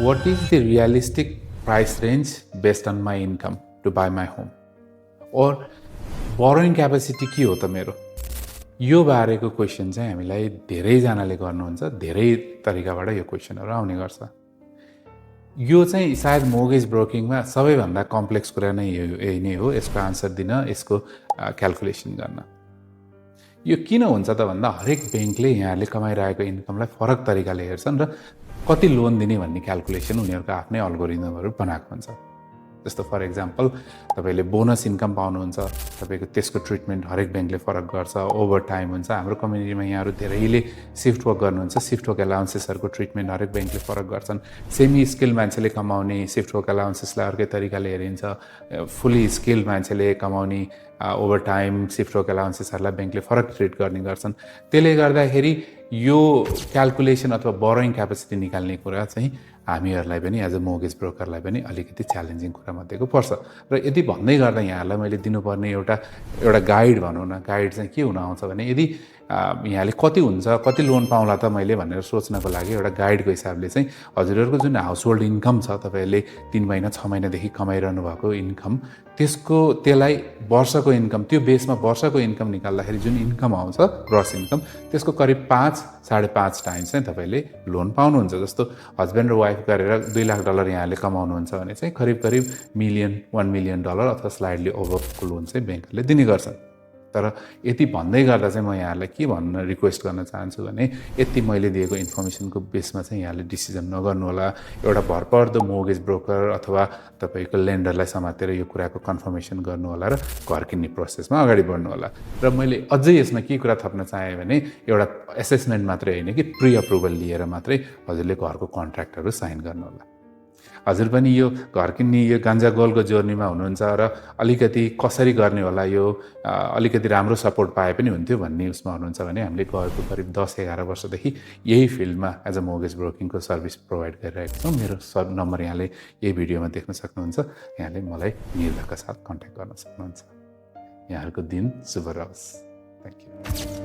What is the realistic price range based on my income to buy my home? Or borrowing capacity के हो त मेरो? यो बारेको क्वेसन चाहिँ हामीलाई धेरैजनाले गर्नुहुन्छ, धेरै तरिकाबाट यो क्वेसनहरू आउने गर्छ। यो चाहिँ सायद मोर्गेज ब्रोकिङमा सबैभन्दा कम्प्लेक्स कुरा नै यही नै हो, यसको आन्सर दिन, यसको क्याल्कुलेसन गर्न। यो किन हुन्छ त भन्दा हरेक ब्याङ्कले यहाँले कमाइरहेको इन्कमलाई फरक तरिकाले हेर्छन् र कति लोन दिने भन्ने क्याल्कुलेसन उनीहरूको आफ्नै अल्गोरिदमहरू बनाएको हुन्छ। जस्तो फर एक्जाम्पल तपाईले बोनस इन्कम पाउनुहुन्छ, तपाईको त्यसको ट्रिटमेन्ट हरेक ब्याङ्कले फरक गर्छ, ओभर टाइम हुन्छ। हाम्रो कम्युनिटीमा यहाँहरू धेरैले सिफ्ट वर्क गर्नुहुन्छ, सिफ्ट वर्क एलाउन्सेसहरूको ट्रिटमेन्ट हरेक ब्याङ्कले फरक गर्छन्। सेमी स्किल मान्छेले कमाउने सिफ्ट वर्क एलाउन्सेसलाई अर्कै तरिकाले हेरिन्छ, फुल्ली स्किल मान्छेले कमाउने ओभर टाइम सिफ्ट वर्क एलाउन्सेसहरूलाई ब्याङ्कले फरक ट्रिट गर्ने गर्छन्। त्यसले गर्दाखेरि यो क्याल्कुलेसन अथवा बोरोइङ क्यापेसिटी निकाल्ने कुरा चाहिँ हामीहरूलाई पनि एज अ मोर्गेज ब्रोकरलाई पनि अलिकति च्यालेन्जिङ कुरा मध्येको पर्छ। र यदि भन्दै गर्दा यहाँहरूलाई मैले दिनुपर्ने एउटा गाइड भनौँ न, गाइड चाहिँ के हुन आउँछ भने यदि यहाँले कति हुन्छ, कति लोन पाउँला त मैले भनेर सोच्नको लागि एउटा गाइडको हिसाबले चाहिँ हजुरहरूको जुन हाउस होल्ड इन्कम छ, तपाईँहरूले 3 महिना 6 महिनादेखि कमाइरहनु भएको इन्कम, त्यसलाई वर्षको इन्कम, त्यो बेसमा वर्षको इन्कम निकाल्दाखेरि जुन इन्कम आउँछ ग्रस इन्कम, त्यसको करिब 5-5.5 टाइम्स चाहिँ तपाईँले लोन पाउनुहुन्छ। जस्तो हस्बेन्ड र वाइफ गरेर $2 लाख यहाँले कमाउनुहुन्छ भने चाहिँ करिब $1 मिलियन अथवा स्लाइडली ओभरको लोन चाहिँ ब्याङ्कले दिने गर्छन्। तर यति भन्दै गर्दा चाहिँ म यहाँहरूलाई के भन्न रिक्वेस्ट गर्न चाहन्छु भने यति मैले दिएको इन्फर्मेसनको बेसमा चाहिँ यहाँले डिसिजन नगर्नु होला। एउटा भरपर्दो मोर्गेज ब्रोकर अथवा तपाईँको लेन्डरलाई समातेर यो कुराको कन्फर्मेसन गर्नु होला र घर किन्ने प्रोसेसमा अगाडि बढ्नु होला। र मैले अझै यसमा के कुरा थप्न चाहेँ भने एउटा एसेसमेन्ट मात्रै होइन कि प्री अप्रुभल लिएर मात्रै हजुरले घरको कन्ट्र्याक्टहरू साइन गर्नु होला। हजुर पनि यो घर किन्ने यो गान्जा गोलको जर्नीमा हुनुहुन्छ र अलिकति कसरी गर्ने होला, यो अलिकति राम्रो सपोर्ट पाए पनि हुन्थ्यो भन्ने उसमा हुनुहुन्छ भने हामीले गएको करिब 10-11 वर्षदेखि यही फिल्डमा एज अ मोर्गेज ब्रोकिङको सर्भिस प्रोभाइड गरिरहेको छौँ। मेरो नम्बर यहाँले यही भिडियोमा देख्न सक्नुहुन्छ। यहाँले मलाई निर्धक्का साथ कन्ट्याक्ट गर्न सक्नुहुन्छ। यहाँहरूको दिन शुभ रहोस्। Thank you.